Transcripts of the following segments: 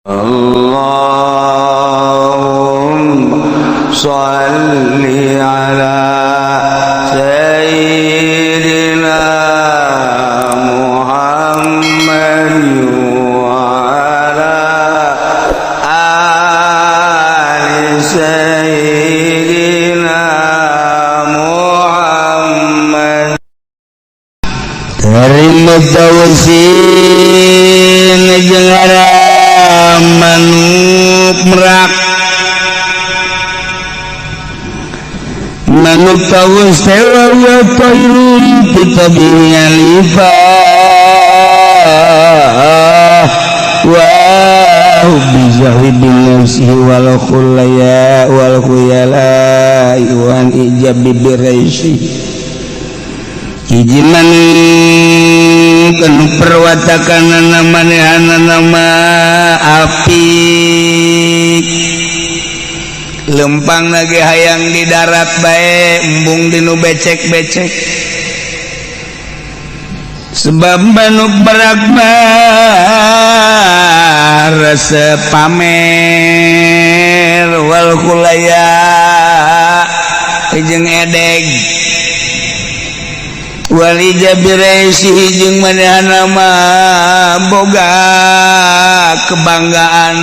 Allahumma shalli ala sayyidina Muhammad wa ala ali sayyidina Muhammad. Terima tawsin jeung manuk merak, manuk tawus tewa ya tayrun titabi alifah wa bizahi bin nafsihi wal khulaya wal khuyala wan ijab bi hiji manuk anu perwatakanana manehanana mah apik, lempang lagi hayang di darat bae, embung dinu becek-becek, sebab manuk merak mah resep pamer, wal khuyala jeung edeg, wal ijab bira'sihi jeung manehna mah boga kebanggaan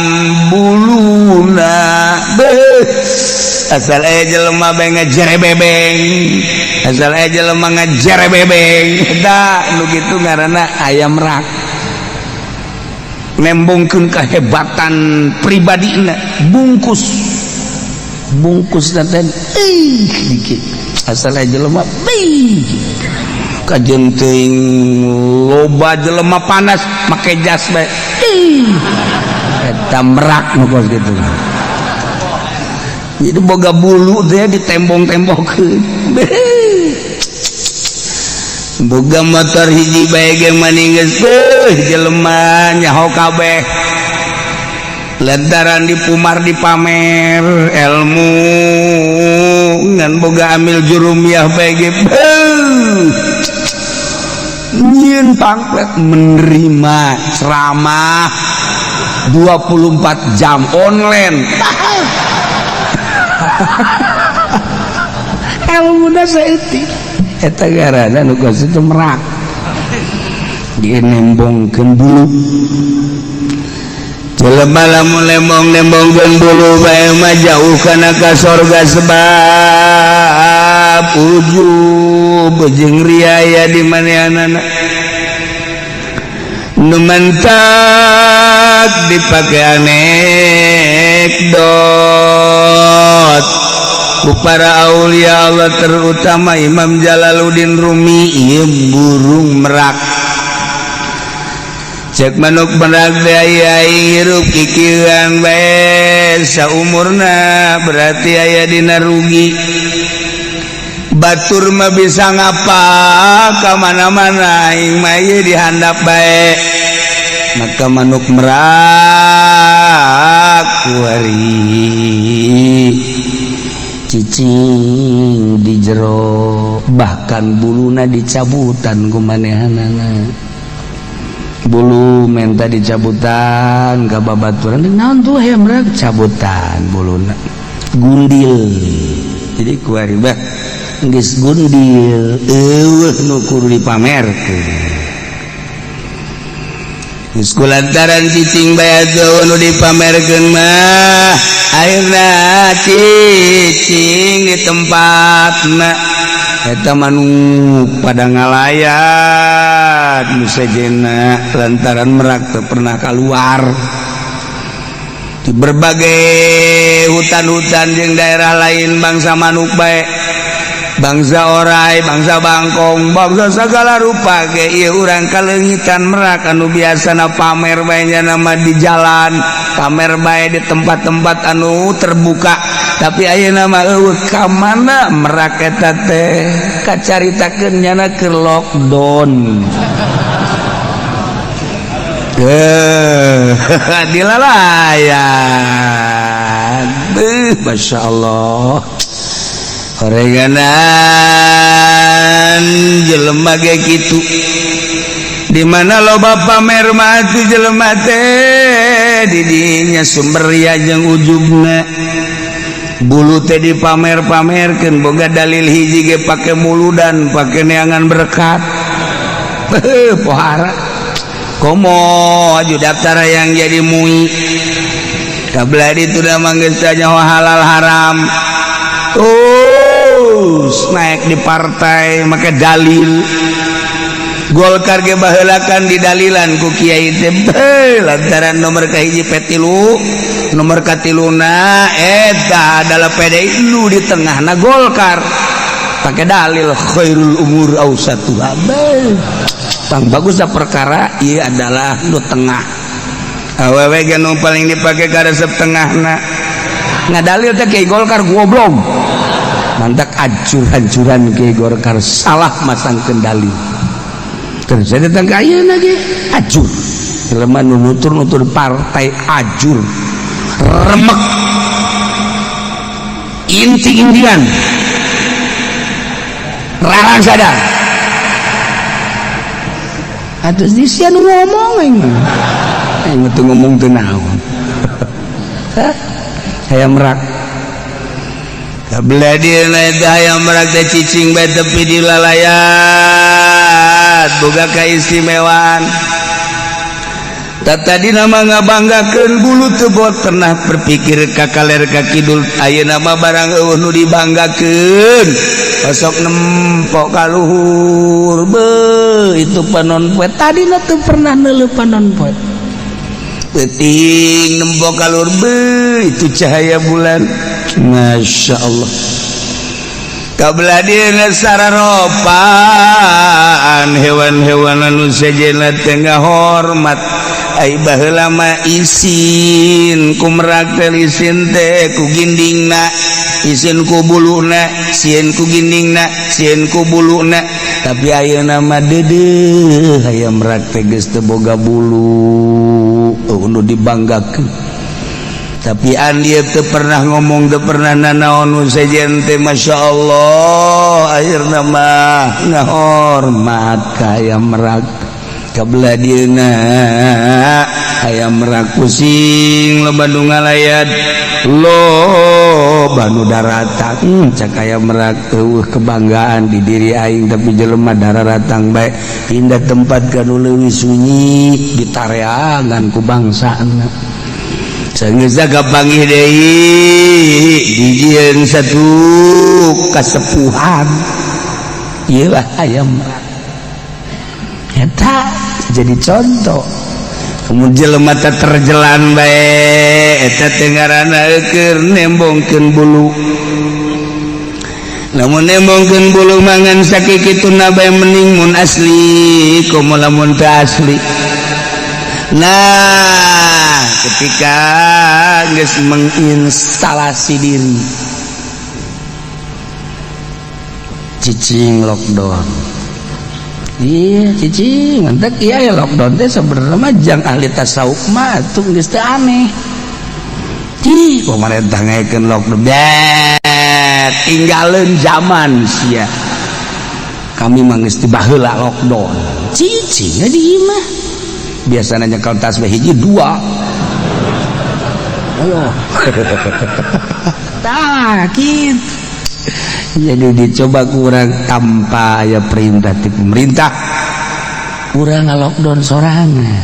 buluna. Beuh, asal aya jelema bae ngejere bebeng, asal aya jelema ngejere bebeng. Da nu kitu ngaranna ayam merak, nembongkeun kehebatan pribadina, bungkus bungkus dan ih dikit, asal aya jelema beuh kajen teuing loba jelema panas make jas bae. Ih, eta merak nu kos kitu. Jadi boga bulu teh ditembong-tembongkeun, boga motor hiji bae ge mani geus beuh jelema nyaho kabeh, lantaran dipumar dipamer ilmu. Ngan boga amil jurumiyah bae ge beuh nyieun pamflet menerima ceramah 24 jam online. Ilmu saeutik, eta garana nu kos itu merak, dia nembongkeun bulu. Jelema lamun lembong-lembongkeun bulu bae mah jauh kana ka sorga, sebab ujub jeung riaya di manehanana. Nu mantak dipake anekdot ku para aulia Allah, terutama Imam Jalaluddin Rumi, ieu burung merak. Cek manuk merak teh, aya hirup kikieuan bae saumurna berarti aya dina rugi. Batur mah bisa ngapa ka mana-mana, aing mah ieu dihandap bae. Maka manuk merak kuari cicing di jero, bahkan buluna dicabutan ku manehanana. Bulu menta dicabutan ka babaturan, naon tuh hayam merak cabutan buluna, gundil. Jadi kuari bah geus gundil, eueuh nu kudu dipamerkeun. Geus kulantaran cicing bae atuh nu dipamerkeun mah, akhirna cicing di tempatna. Eta manuk pada ngalayat nu sejenna, lantaran merak teu pernah keluar di berbagai hutan-hutan jeung daerah lain. Bangsa manuk bae, bangsa orai, bangsa bangkong, bangsa segala rupa ge ieu urang kaleungitan merak anu biasana pamer bae nama di jalan, pamer bae di tempat-tempat anu terbuka. Tapi ayeuna mah eueuh. Ka mana merak eta teh? Kacaritakeun nyana keur lockdown. Eh, dilalayan. Beuh, Masya Allah. Horenganan jelema ge kitu. Di mana loba pamer mah atuh jelema teh, didinya sumber ria jeung ujubna. Bulu teh dipamer-pamerkeun, boga dalil hiji ge pake muludan, pake neangan berkat. Pohara komo aju daftar yang jadi MUI kabelah itu dah manggis tanya halal haram, terus naik di partai make dalil. Golkar ge baheulakan didalilan ku kiai teh lantaran nomor kahiji P3, nomor katiluna eta adalah PDI, nu di tengahna Golkar, pakai dalil khairul umur ausatuha. Bang bagus dah perkara ieu adalah nu tengah, awewe ge nu paling dipake karesep tengahna. Ngadalil teh kiai Golkar goblok, mantak ancur-ancuran kiai Golkar salah masang kendali. Terus saya datang ke ayeuna ge ajur jelema nu nutur-nutur partai, ajur remek inti-intian rarang sadar atus di sia nu ngomong. Aing mah, aing mah teu ngomong teu naon. Hayam merak kabelah dieuna eta hayam merak teh cicing bae tepi di lalayat, boga keistimewaan. Tadi nama ngabanggakeun bulu teu bot pernah berpikir ka kaler ka kidul. Ayeuna mah barang eueuh nu dibanggakeun, osok nempok ka luhur, be itu panon poe. Tadina teu pernah neuleuh panon poe, peuting nempok ka luhur, be itu cahaya bulan, Masya Allah. Kabelah dieuna sararopaan hewan-hewan anu sejenna teh ngahormat. Ai baheula mah isin ku merak teh, isin teh ku gindingna, isin ku buluna, sieun ku gindingna, sieun ku buluna. Tapi ayeuna mah deudeuh hayam merak teh geus teu boga bulu, oh, nu dibanggakeun. Tapi dia teu pernah ngomong, teu pernah nanaon nu sejen teh. Masya Allah, akhirna mah ngahormat ka hayam merak. Kabelah dieuna hayam merak pusing, loba nu ngalayat, loba nu daratang. Cak hayam merak, eueuh kebanggaan di diri aing, tapi jelema dararatang bae. Pindah tempat ka nu leuwih sunyi, ditareangan ku bangsana. Sanggeus kapanggih deui, dijieun satu kasepuhan. Ieu lah hayam merak eta jadi contoh. Kemudian jelema teh terjelan bae, eta teh ngaranna keur nembongkeun bulu. Lamun nembongkeun bulu mangan sakikituna bae, mending mun asli komo lamun teu asli. Nah, ketika geus menginstalasi diri, cicing lockdown. Iya, cicing mantak. Iya ya, lockdown teh sebenarnya mah jang ahli tasawuf mah atuh geus teu aneh. Ih, pemerintah ngaekeun lockdown. Bet, tinggalin zaman sia. Kami mah geus ti baheula lockdown. Cicing di imah. Biasanya nyekel tasbih hiji dua. Ayo. Tah, kitu. Jadi dicoba kurang tanpa aya perintah ti pemerintah, urang lockdown sorangan,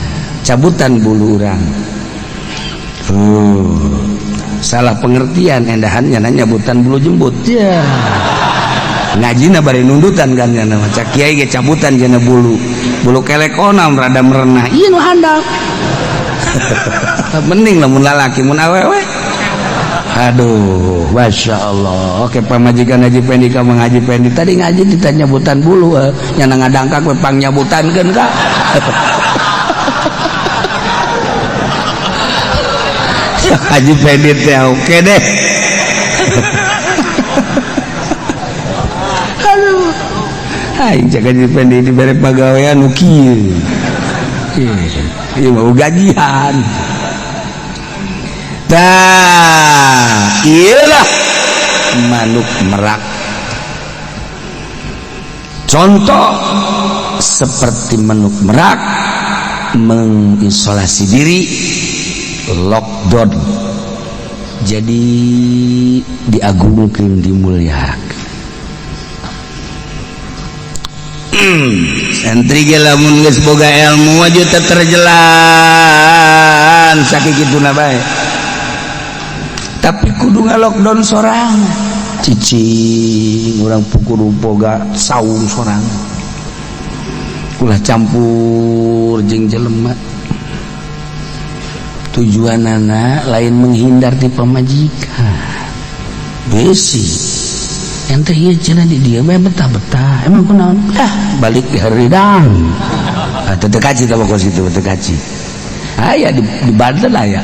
cabutan bulu urang. Salah pengertian endahannya, nanya nyabutan bulu jembut ya. Ngajina bari nundutan kan nya, cak kiai ge cabutan jana bulu bulu kelek onam rada merenah, ieu nu handap. Mending lamun lalaki, mun awewe aduh, Masya Allah. Oke, pamajikan Haji Pendi ka Mang Haji Pendi tadi ngaji ditanya nyabutan bulu, nyana ngadangkak we pang nyabutankeun ka Haji Pendi teh. Oke deh, aduh, aing cek Haji Pendi dibere pagawean nu kieu, ieu mau gajian. Tah, iyalah manuk merak contoh. Seperti manuk merak mengisolasi diri, lockdown, jadi diagungkan, dimuliakan. Santri ge lamun geus boga ilmu aju teu terjelan sakituna bae, tapi kudu nga-lockdown sorang, cicing. Urang kudu boga saung sorang, ulah campur jeung jelema. Tujuan anak lain menghindar di pamajikan. Besi ente ieu cenah di dieu bae betah-betah, emang kunaon? Ah, balik di haridang. Ah, teu kaci teh kos kitu, teu kaci. Aya di Banten, aya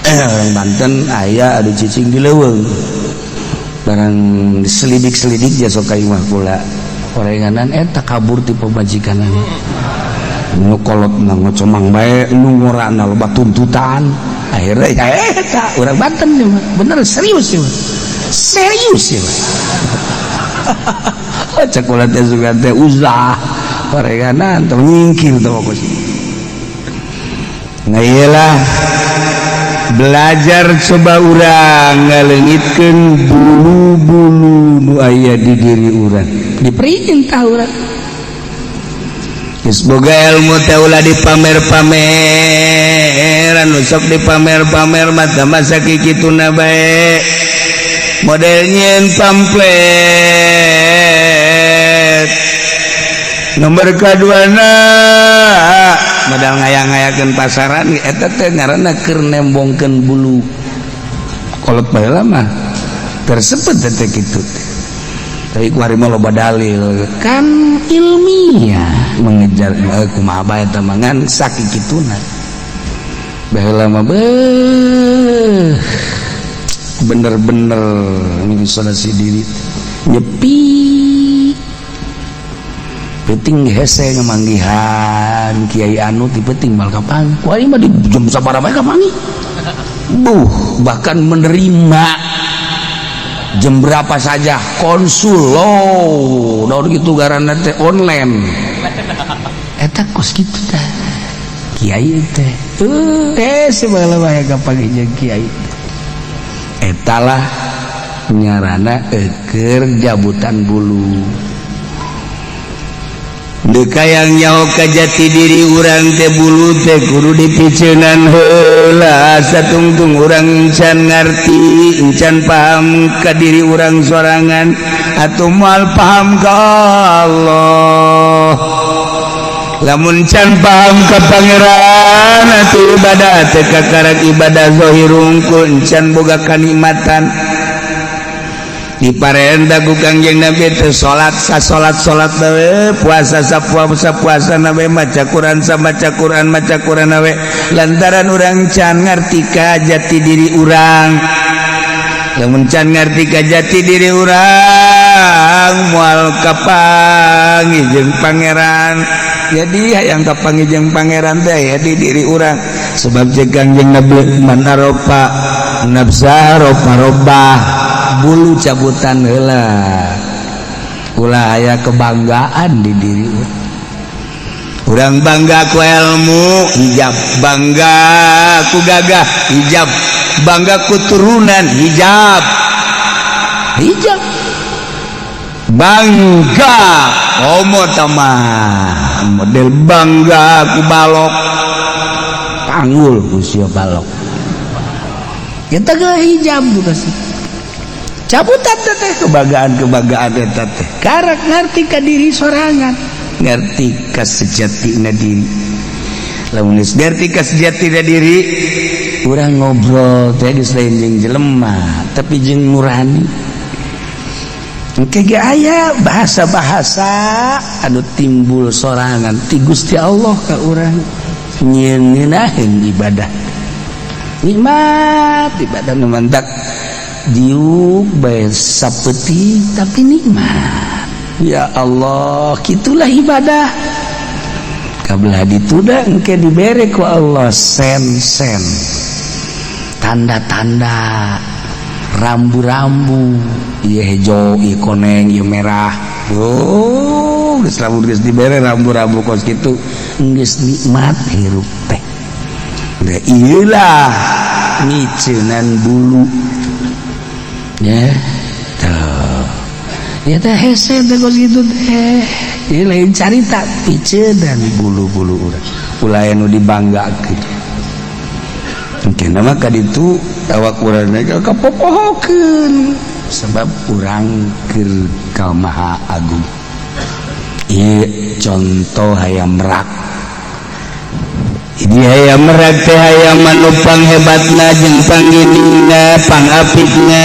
orang Banten, aya anu cicing di leuweung. Barang diselidik-selidik, dia sok ka imah kula orenganan eta kabur ti pamajikanana. Nu kolot na ngocomang bae, nu ngorana loba tuntutan. Akhirnya ya eta urang Banten nih mah. Bener, serius ya mah, serius ya mah. Cek kula teh sugan teh uzlah orenganan teh nyingkir teh kos. Nah, iyalah, belajar, coba urang ngaleungitkeun bulu-bulu nu aya di diri urang, diperintah urang. Geus boga ilmu teh ulah dipamer-pameran. Nu sok dipamer-pamer mata masa kikituna bae, model nyieun pamflet. Nomor kaduana, modal ngayang-ngayakeun pasaran. Eta teh ngaranna keur nembongkeun bulu. Kolot baheula mah tersebut teh kitu teh, tapi ku hari mah loba dalil kan ilmiah mengejar. Kumaha bae eta mah, ngan sakikituna. Baheula mah beuh, bener-bener mengisolasi diri, nyepi. Penting hese ngemanggihan kiai anu ti penting mal kapan ku mah di jam sabaraha bae kapanggih. Buh, bahkan menerima jam berapa saja konsul lo daun gitu, garana teh online. Eta kos kitu teh kiai teh. Sebala bae kapanggih jeung kiai. Etalah nyarana eker jabutan bulu. Deka yang nyaho ka jati diri urang teh, bulu teh kudu dipiceunan heula. Satungtung urang encan ngarti, encan paham ka diri urang sorangan, atuh moal paham ka Allah. Lamun can paham ka Pangeran, atuh ibadah teh kakarak ibadah zahir hungkul, encan boga kanikmatan. Diparenta ku Kangjeng Nabi teh salat sa salat salat bae, puasa sa puasa puasa na bae, maca Quran sa maca Quran maca Quran we, lantaran urang can ngarti ka jati diri urang. Lamun can ngarti ka jati diri urang, moal kapanggih jeung Pangeran. Jadi hayang kapanggih jeung Pangeran teh ya di diri urang, sebab jeung Kangjeng Nabi, man arofa nafsa arofa robbah. Bulu cabutan heula, ulah aya kebanggaan di diri urang. Urang bangga ku ilmu, hijab. Bangga ku gagah, hijab. Bangga ku turunan, hijab, hijab. Bangga homo tamah model bangga ku balok, panggul usia balok kita ke hijab bukan sih, cabutan teh kebanggaan kebanggaan eta teh. Karak ngerti ka diri sorangan, ngerti ka sejatina diri. Lamun geus ngerti ka sejatina diri, urang ngobrol teh geus lain jeung jelema, tapi jeung nurani. Engke ge aya bahasa-bahasa anu timbul sorangan ti Gusti Allah ka urang, nyieun ngeunaheun ibadah, nikmat ibadah. Nu mantak diuk bae sapeuting tapi nikmat. Ya Allah, kitulah ibadah. Kabelah ditunda, engke dibere ku Allah sen-sen, tanda-tanda. Rambu-rambu ieu hejo, ieu koneng, ieu merah. Oh, geus lamun geus dibere rambu-rambu kos kitu geus nikmat hirup teh. Da ieu lah miceunan bulu ya tuh ya teh hese teh kos kitu teh. Ieu lain carita piceunan bulu-bulu urang ulah anu dibanggakeun. Mungkin mah kaditu awak urang kapopohokeun sebab urang keur ka Maha Agung. Ieu contoh hayam merak. Ini hayam merak teh hayam anu panghebatna jeung pangginingna, pangapikna,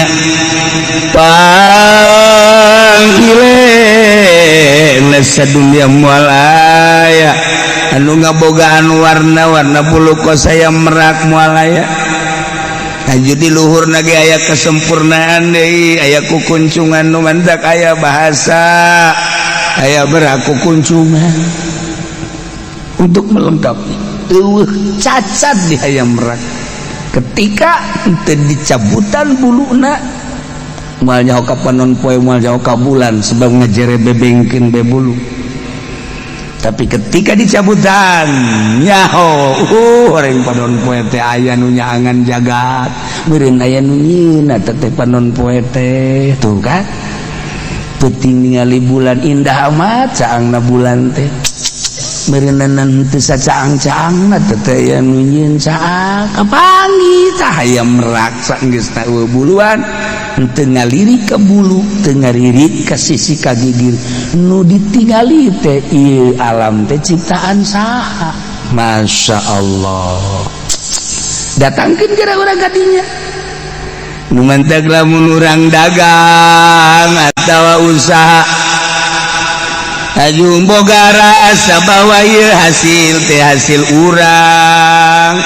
panggilena sadunya moal aya anu ngabogaan warna-warna bulu kos hayam merak moal aya. Aju di luhur ge aya kesempurnaan deui, aya kukuncungan nu mantak aya bahasa aya beraku kuncungan untuk melengkapi. Eueuh cacat di hayam merak ketika teu dicabutan buluna moal nyaho ka panon poe, moal nyaho ka bulan sebab ngajere bebengkeun be bulu. Tapi ketika dicabutan nyaho, orang panon poe teh aya nu nyaangan jagat, meureun aya nu nyieuna teh panon poe teh. Tuh kan peuting ningali bulan indah amat caangna bulan teh, meureunan teu sacaang-caangna teh aya nu nyieun caang kapanggih tah hayam merak saenggeus eueuh buluan, teu ngalirik ka bulu, teu ngalirik ka sisi ka gigir, nu ditingali teh ieu alam teh ciptaan saha. Masya Allah, datangkeun kira urang ka dinya. Nu mantak lamun urang dagang atawa usaha aju boga rasa bahwa ieu hasil teh hasil urang,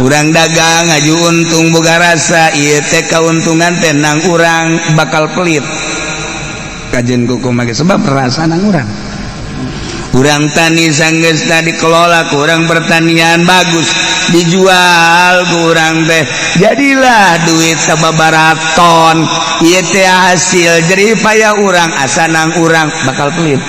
urang dagang aju untung boga rasa ieu teh kauntungan teh nang urang, bakal pelit kajen kuku make sebab rasa nang urang. Urang tani sanggeusna dikelola ku urang pertanian bagus, dijual ku urang teh jadilah duit sababaraton, ieu teh hasil jerih payah urang asa nang urang, bakal pelit.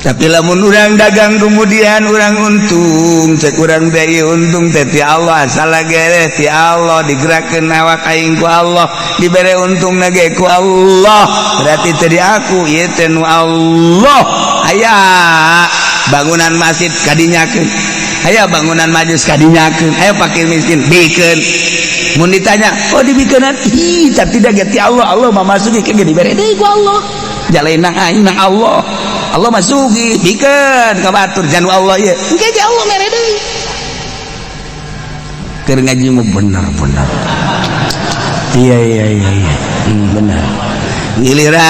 Tapi lamun urang dagang kemudian urang untung, cek urang teh ieu untung teh ti Allah, asal gere ti Allah, digerakkeun awak aing ku Allah, dibere untungna ge ku Allah, berarti teh di aku ieu teh nu Allah. Aya bangunan masjid kadinyakeun, aya bangunan majlis kadinyakeun, aya fakir miskin bikeun. Mun ditanya, oh dibikeunan, ih tapi da ge ti Allah, Allah mah masuki ke ge dibere deui ku Allah, jalain nang aing nang Allah, Allah masuki bikeun ka batur janu Allah ieu engke ge Allah mere deui. Keur ngaji mah bener-bener iya iya iya iya, bener. Giliran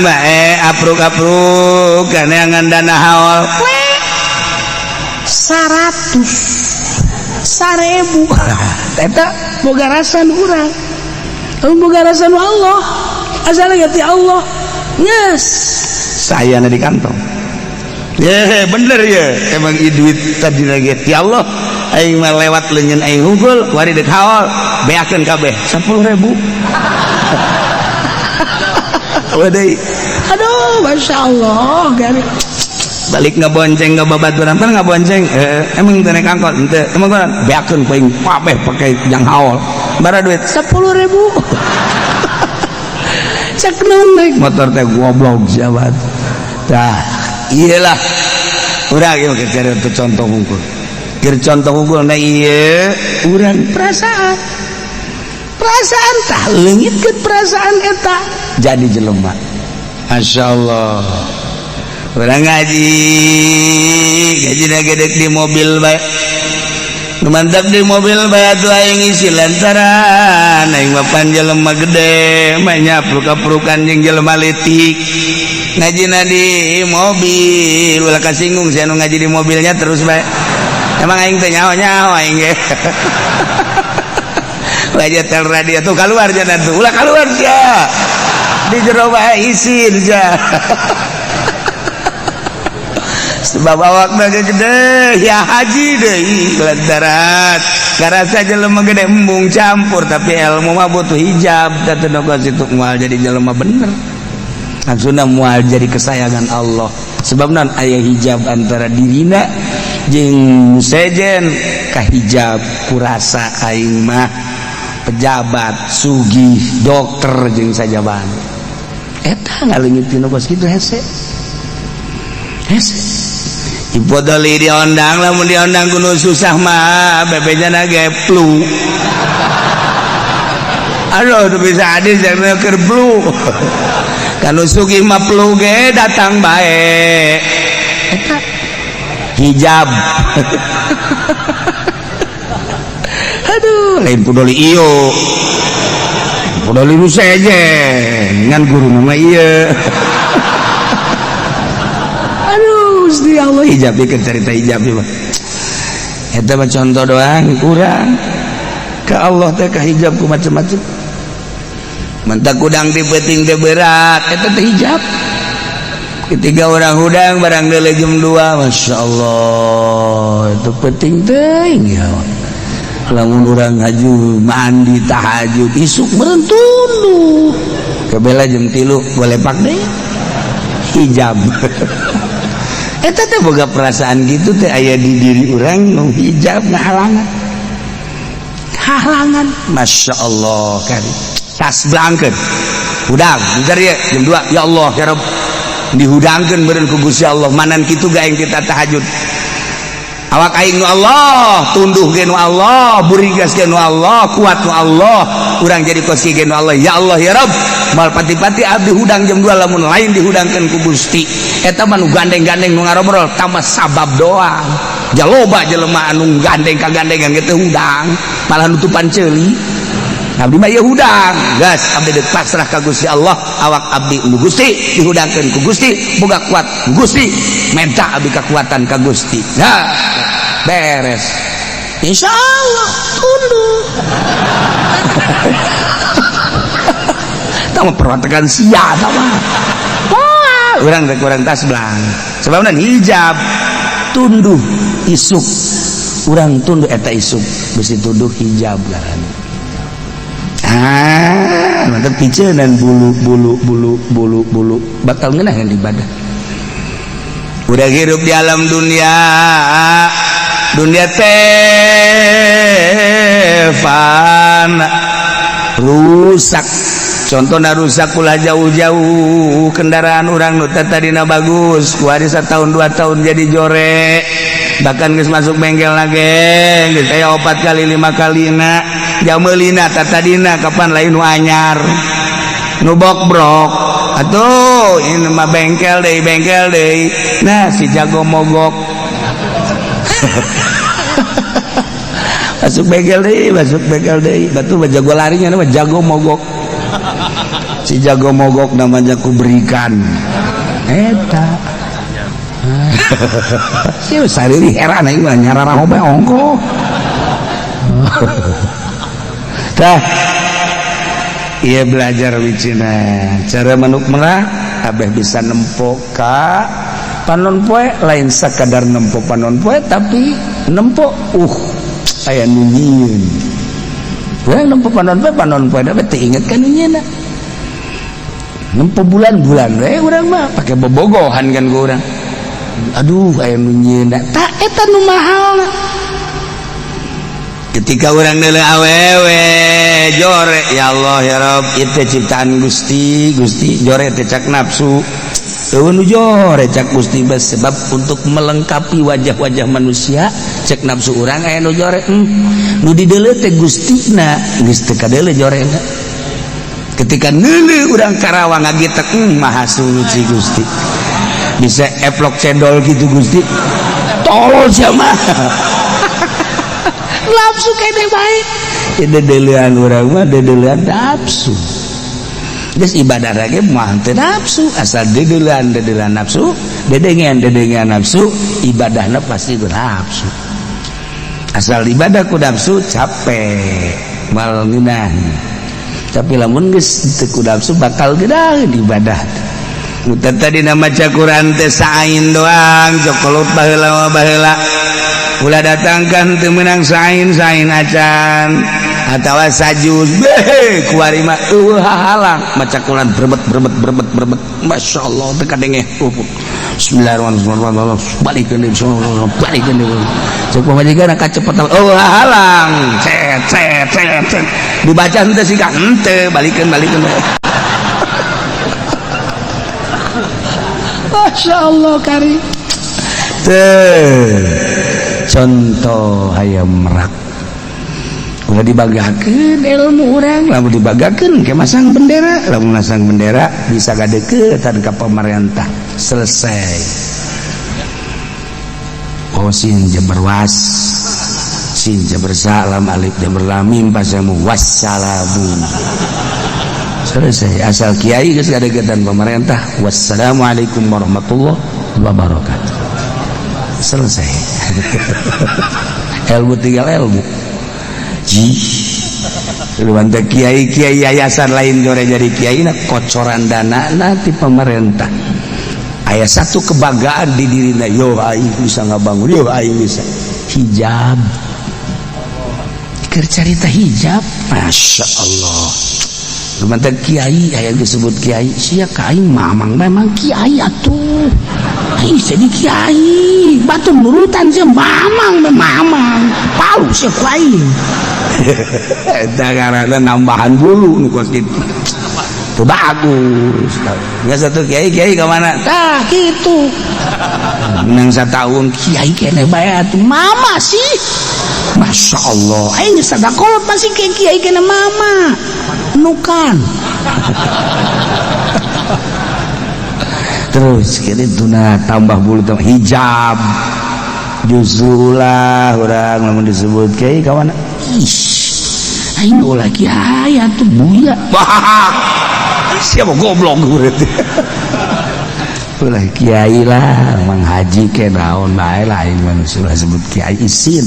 bae apruk-apruk kaneangan dana haul 100 1000 eta boga rasa nu urang, boga rasa nu Allah, asal ge ti Allah geus saya di kantong. Ya bener ya, emang ieu duit tadi lagi ti Allah, aing mah lewat leungeun aing hungkul wari deuk haul beakeun kabeh 10.000. Wadai aduh Masya Allah, gari balik ngebonceng ke babaturan pan ngabonceng, emang teu naik angkot henteu, emang beakeun ku aing kabeh pake jang haul bara duit 10.000. Cek naon naik motor teh goblok jabat. Tah iyalah urang ieu keur contoh hungkul, keur contoh hungkul na ieu urang perasaan, perasaan tah leungitkeun perasaan eta jadi jelema. Masya Allah, urang ngaji ngaji gedek di mobil bae. Nu mantap di mobil bae atuh aing isi lantaran aing mah pan jelema gede mah nyapruk-aprukan jeung jelema leutik ngajina di mobil, ulah kasinggung sia nu ngaji di mobilnya terus bae. Emang aing teh nyaho-nyaho aing ge. Wajah tel radio tuh keluar jangan tuh, ulah keluar sia di jero bae isin sia. Sebab awakna ge gede ya haji deui lantaran karasa jelema gede embung campur, tapi ilmu mah butuh hijab. Da teu situ moal jadi jelema bener, maksudna moal jadi kesayangan Allah, sebab non aya hijab antara dirina jeung sejen. Kahijab kurasa aing mah pejabat, sugih, dokter jeung sajaban eta ngaleungit tinu kos kitu. Hese hese ipodoli diondang, lamun diondang kudu susah mah bebejana ge flu. Aduh, tuh bisa hadis yang keur flu. Kalau sugih mah flu ge datang bae. Eta hijab. Aduh, lain pudoli iyo, pudoli nu sejen ngan guru nama ieu. Aduh, Gusti Allah, hijab ieu cerita hijab ieu mah. Eta mah contoh doang, kurang ke Allah teh ka hijab ku macem-macem. Mentak hudang di peuting teh berat, eta teh hijab. Ketiga orang hudang barang deuleu jam 2, Masya Allah, itu penting teuing ya. Lamun urang haju mandi tahajud isuk meureun tunduh kebela jam 3 boleh pak deh hijab. Eta teh boga perasaan gitu teh aya di diri urang nu hijab ngahalangan halangan. Masya Allah kan tas blangkeun hudang bentar ya jam 2, ya Allah ya Rabb, dihudangkeun meureun ku Gusti Allah manan kitu ga yang kita tahajud. Awak aing nu Allah, tunduh ge nu Allah, burigas ge nu Allah, kuat nu Allah, urang jadi kos ge nu Allah. Ya Allah ya Rabb, mal pati-pati abdi hudang jam 2 lamun lain dihudangkeun ku Gusti. Eta mah nu gandeng-gandeng nu ngarobrol tambah sabab doang. Jaloba jelema anu gandeng kagandengan ge teu hudang, malah nutupan ceuli. Abdi mah ieu hudang, gas abdi deuk pasrah ka Gusti Allah, awak abdi nu Gusti dihudangkeun ku Gusti, boga kuat ku Gusti, minta abdi kekuatan ka Gusti. Nah, beres. Insya Allah tunduk. Tama perwatekan sia tama. Wah, urang teh kurang tas belang. Sebabna hijab tunduh isuk. Urang tunduh eta isuk bisi tunduh hijab ngaranna. Ah, mantap picenan bulu bulu bulu bulu bulu bakal ngeunaheun ibadah. Udah hirup di alam dunia, dunia teh fana, rusak. Contohna rusak ulah jauh-jauh, kendaraan urang nu tadina bagus, kuari setahun 2 tahun jadi jore, bahkan geus masuk bengkel lagi geus aya 4 kali 5 kalina jameulina tatadina kapan lain nu anyar nu bokbrok. Atuh ini mah bengkel deui, bengkel deui. Nah si jago mogok masuk bengkel deui, masuk bengkel deui. Batu mah jago larinya mah jago mogok. Si jago mogok namanya kuberikan eta. Si sariri heran aing mah nyarara hobe ongko. Tah iya belajar wicina cara manuk merak abeh bisa nempo ka panon poe, lain sakadar nempo panon poe tapi nempo aya nu nyieun. Urang nempo panon poe tapi teu inget ka nu nyieunna. Nempo bulan-bulan we urang mah pake bobogohan kan ku urang. Aduh aya nu nyieunna tah eta nu mahalna. Ketika urang deuleu awewe jore, ya Allah ya Rabb, ieu teh ciptaan Gusti, Gusti jore teh cak nafsu. Eueuh nu jore cak Gusti sebab untuk melengkapi wajah-wajah manusia cek nafsu urang aya nu jore. Nu dideuleu teh Gustina geus teu kadeuleu jorena. Ketika neuleuh urang Karawang ngagitek, maha suci Gusti. Bisa eplok cendol gitu Gusti. Tolol sia mah. Nafsu kene bae. Ya dedeulean urang mah dedeulean nafsu. Geus ibadah lagi mah teu nafsu, asal dedeulean dedeulean nafsu, dedengean dedengean nafsu, ibadahna pasti ku nafsu. Asal ibadah ku nafsu capek, mal ngeunah. Tapi lamun geus teu ku nafsu bakal geunaheun ibadah. Tadi nama Quran teh sain doang jokolot baheula baheula ulah datangkan teu meunang sain sain acan atawa sajuz beh kuari mah eueuh hahalang maca Quran berbet berbet berbet berbet masyaallah teu kadenge. Bismillahirrahmanirrahim balikeun deui balikeun deui cek pamajikan kacepetan eueuh hahalang cet cet cet cet dibaca henteu sih henteu balikeun balikeun. Masya Allah kari teh contoh hayam merak ulah dibagakeun ilmu urang lamun dibagakeun ke masang bendera lamun masang bendera bisa gadeukeutan ka pemerintah selesai. Oh sin jabar was sin jabar salam alif jabar lam mim pasamu wassalamu selesai asal kiai geus gadeukeutan pemerintah wassalamualaikum warahmatullahi wabarakatuh selesai. Ilmu tinggal ilmu ji luan teh kiai-kiai yayasan lain jore jadi kiai na kocoran dana na ti pemerintah aya satu kebanggaan di dirina yo aing bisa ngabangun yo aing bisa hijab keur carita hijab Masya Allah. Lumantar kiai aya disebut kiai sia ka aing mamang memang kiai atuh aing jadi kiai batu nurutan sia mamang mamang palu sia ku aing eta ngaranna nambahan bulu nu kos kitu teu bagus geus satu kiai kiai ka mana tah kitu menang sataun kiai keneh bae atuh mama sih Masya Allah aing geus sadakolot masih kiai kiai keneh mama nukan. Terus kini tuna tambah bulu tambah hijab justru ulah orang lamun disebut kiai kawan ish aing ulah kiai atuh buya siapa goblok berarti ulah kiai lah mang haji ke naon bae lah aing mah ulah sebut kiai isin.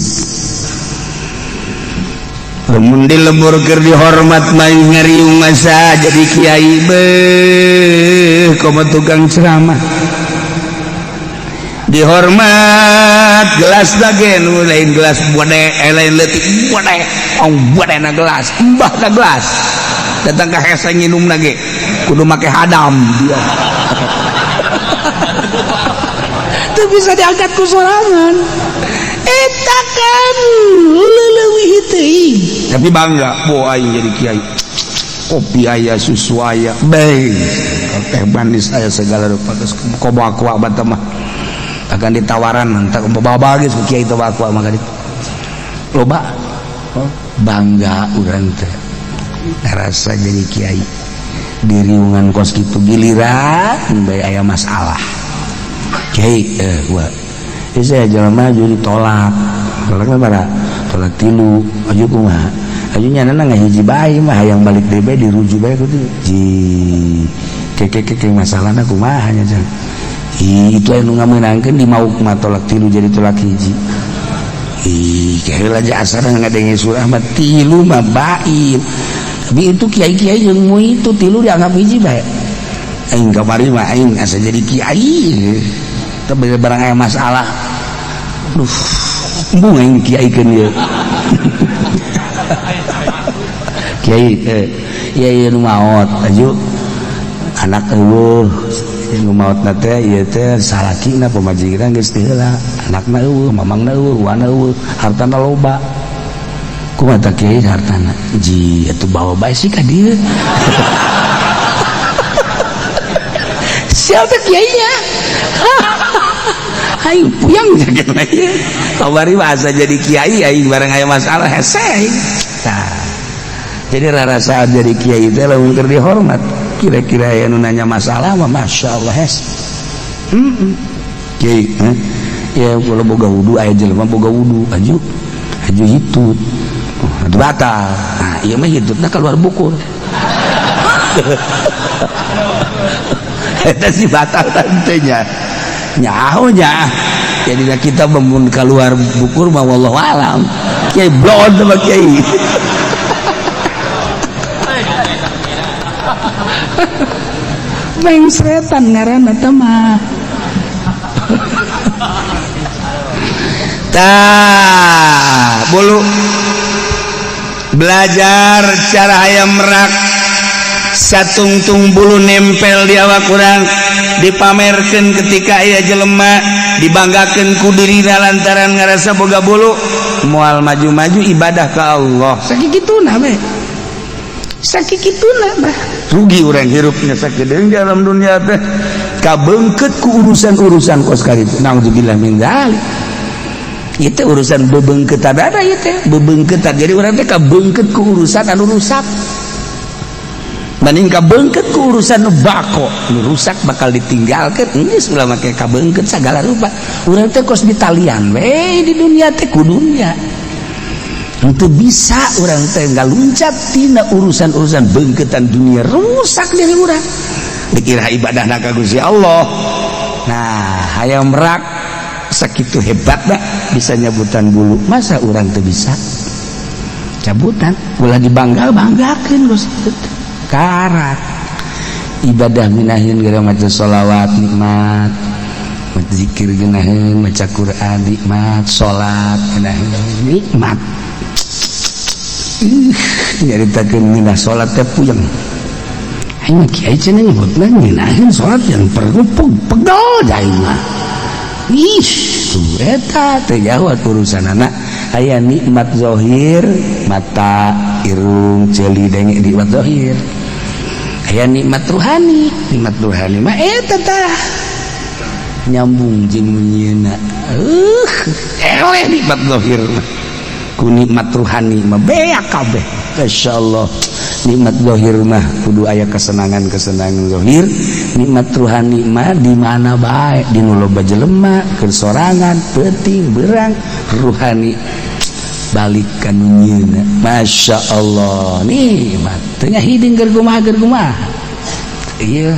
Lamun di lembur keur dihormat mah ngariung masa jadi kiai beuh komo tukang ceramah dihormat gelas lagi nu lain gelas bode lain leutik bode ong bode na gelas mbah na gelas datang ka hese nginum lagi kudu make hadam dia teu bisa diangkat ku sorangan eta kan leuwih teuing tapi bangga bo aing jadi kiai kopi aya susu aya bae teh manis aya segala rupa geus komo aqua bata mah akan ditawaran entak bawa geus ku kiai teh aqua mah ka ditu loba bangga urang teh ngarasa jadi kiai di riungan kos kitu giliran bae aya masalah kiai gua saya jalan maju ditolak tolaknya para tolak tilu aju kumaha aju nyana ngahiji bae mah hayang balik deui bae dirujuk bae kudu ji keke keke masalahna kumaha nya jang itu anu ngamenangkeun di mauk mah tolak tilu jadi tolak hiji ih kaheula aja asarna ngadenge surah mah tilu mah bain tapi itu kiai-kiai jeung mu itu tilu dianggap hiji bae aing kamari mah aing asa jadi kiai tapi barang aya masalah aduh embung aing kiaikeun ieu kiai ieu ieu nu maot aju anak eueuh nu maotna teh ieu teh salakina pamajikan geus teu heula anakna eueuh mamangna eueuh wana eueuh hartana loba kumaha tah kiai hartana ji atuh bawa bae sih ka dieu siapa kiainya aing puyang jaga ieu kamari bahasa jadi kiai aing bareng aya masalah hese aing tah jadi rarasaan jadi kiai teh lamun keur dihormat kira-kira aya nu nanya masalah mah masyaallah hese kiai ya kalau boga wudu aya jelema boga wudu aju aju hitut oh, batal nah ieu mah hitutna keluar bukur eta sih batal tantenya nyaho nya jadi kita memun keluar bukur mah wallahu alam kiai blon sama kiai Mengsretan ngaranna teh mah. Tah, bulu belajar cara hayam merak, satungtung bulu nempel di awak urang, dipamerkan ketika aya jelema, dibanggakeun ku dirina lantaran ngarasa boga bulu, moal maju-maju ibadah ke Allah. Sakituna we, sakituna bah, rugi urang hirupnya sakedeung di alam dunia teh, kabeungkeut ku urusan-urusan kos kitu. Naudzubillah min dzalik. Itu urusan bebeungkeutan ada ieu teh, bebeungkeutan. Jadi urang teh kabeungkeut ku urusan anu rusak banding kabeungkeut ku urusan nu bako. Nu rusak bakal ditinggalkeun, geus ulah make kabeungkeut sagala rupa. Urang teh kos ditalian we di dunia teh ku dunia. Henteu bisa urang teh ngaluncat tina urusan-urusan beungkeutan dunia, rusak diri urang, dikira ibadahna ka Gusti Allah. Nah, hayam merak sakitu hebatna bisa nyabutan bulu, masa urang teu bisa cabutan? Ulah dibangga-banggakeun, geus karak ibadah minahin gara maca sholawat nikmat, maca zikir geunaheun, maca Quran nikmat, salat geunaheun nikmat. Nyaritakeun ngeunah salat teh puyeng. Aing mah kiai cenah nyebutna ngeunaheun salat yang perlu pegel aing mah. Ih, tuh eta teh jauh urusanana. Aya nikmat zahir, mata, irung, ceuli, denge, nikmat zahir. Aya nikmat ruhani, nikmat ruhani mah eta tah nyambung jeung nyieuna. Eleh nikmat zahir mah ku nikmat ruhani mah beak kabeh. Masyaallah, nikmat zahir mah kudu aya kesenangan-kesenangan zahir, nikmat ruhani mah di mana bae, di nu loba jelema, keur sorangan, peuting, berang, ruhani balik ka nu nyieuna. Masya Allah, nikmat teu hideung keur kumaha, keur kumaha. Ieu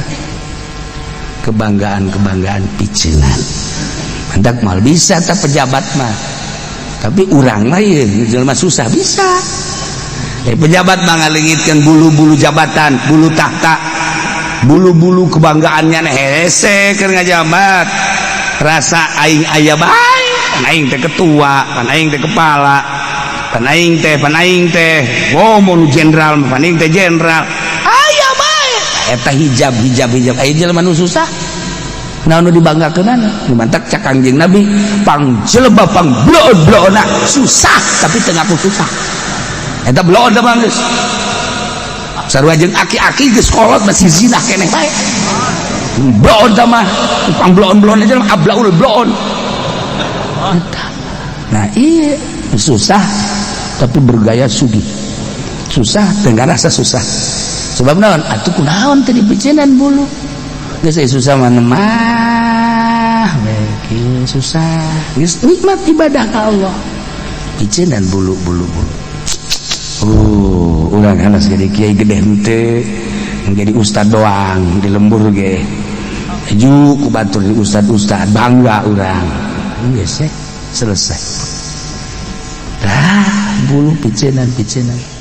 kebanggaan-kebanggaan piceunan mantak mal bisa tak pejabat mah, tapi urang mah ieu jelema susah bisa. Pejabat mah ngalengitkeun bulu-bulu jabatan, bulu tahta, bulu-bulu kebanggaannya. Hese keur ngajabat, rasa aing aya bae, pan aing teh ketua, pan aing teh kepala, pan aing teh, pan aing teh, oh, mun jenderal, pan aing teh jenderal, aya bae eta hijab hijab hijab. Aya jelema nu susah, naon nu dibanggakeunana? Nu mantak cak Kangjeng Nabi, pang jelema pang bloon-bloonna susah tapi teu ngaku susah. Eta bloon teh mah geus sarua jeung aki-aki geus kolot masih zina keneh bae. Bloon teh mah pang bloon-bloon aja, ablaul bloon eta. Nah, iya, susah tapi bergaya sugih, susah teu ngarasa susah. Sebab naon atuh, kunaon teh dipiceunan bulu? Geus susah mah mah we susah, geus nikmat ibadah ka Allah, piceunan bulu bulu bulu. Urang hanas jadi kiai gede henteu, jadi ustad doang di lembur ge ju ku batur di ustad-ustad, bangga urang. Geus selesai. Dah, bulu piceunan piceunan.